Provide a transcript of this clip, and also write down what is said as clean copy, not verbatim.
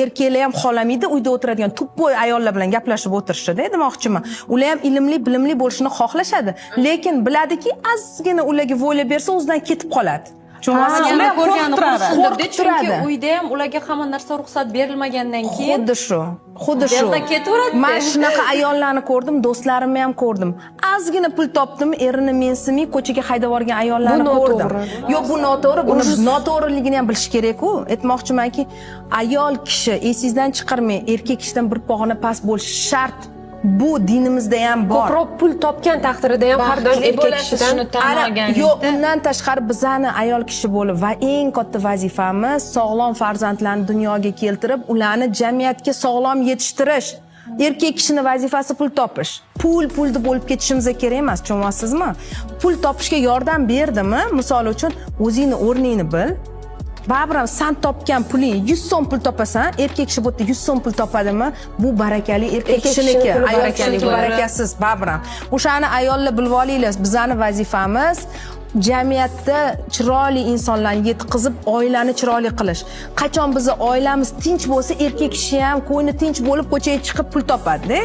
Erkaklar ham xohlamaydi uyda o'tiradigan тупой ayollar bilan gaplashib o'tirishida, demoqchiman. Ular ham ilmli, bilimli bo'lishini xohlashadi, lekin biladiki, ozgina ularga воля bersa, o'zidan ketib qoladi. Tushunyapsizmi? Ular Ko'rgani qo'rqtiradi. qursin debdi, chunki Qo'rqtiradi. uyda ham ularga hamma narsa ruxsat berilmagandan keyin Xuddi shu, xuddi shu. Delta ketaveradi. Man shunaqa ayollarni ko'rdim, do'stlarimni ham ko'rdim. Ozgina pul topdim, erini mensimay ko'chaga haydab yuborgan ayollarni Bu ko'rdim. noto'g'ri. Yo'q, bu noto'g'ri. Buni noto'g'riligini ham bilish kerak-ku. Aytmoqchimanki, ayol kishi, esingizdan chiqarmang, erkak kishidan bir pog'ona past bo'lishi shart. Bu dinimizda ham bor. Ko'proq pul topgan taqdirida ham har doim Baxtli erkak bo'lasiz kishidan shuni tan Ana, olganingizda. yo'q, undan tashqari bizani ayol kishi bo'lib va eng katta vazifamiz sog'lom farzandlarni dunyoga keltirib, ularni jamiyatga sog'lom yetishtirish. Erkak kishini vazifasi pul topish. Pul pul deb bo'lib ketishimiz kerak emas, tushunyapsizmi? Pul topishga yordam berdimi? Misol uchun, o'zingni o'rningni bil. Baribir ham san topgan puling, 100 so'm pul topasan, erkak kishi bu yerda 100 so'm pul topadimi? Bu barakali erkak Erkak kishiniki, kishining puli ayol barakali kishiniki bo'ladi. Barakasiz baribir ham. O'shani ayollar bilib olinglar, bizani vazifamiz jamiyatda chiroyli insonlarni yetkazib, oilani chiroyli qilish. Qachon bizni oilamiz tinch bo'lsa, erkak kishi ham ko'ngli tinch bo'lib ko'chaga chiqib pul topadi.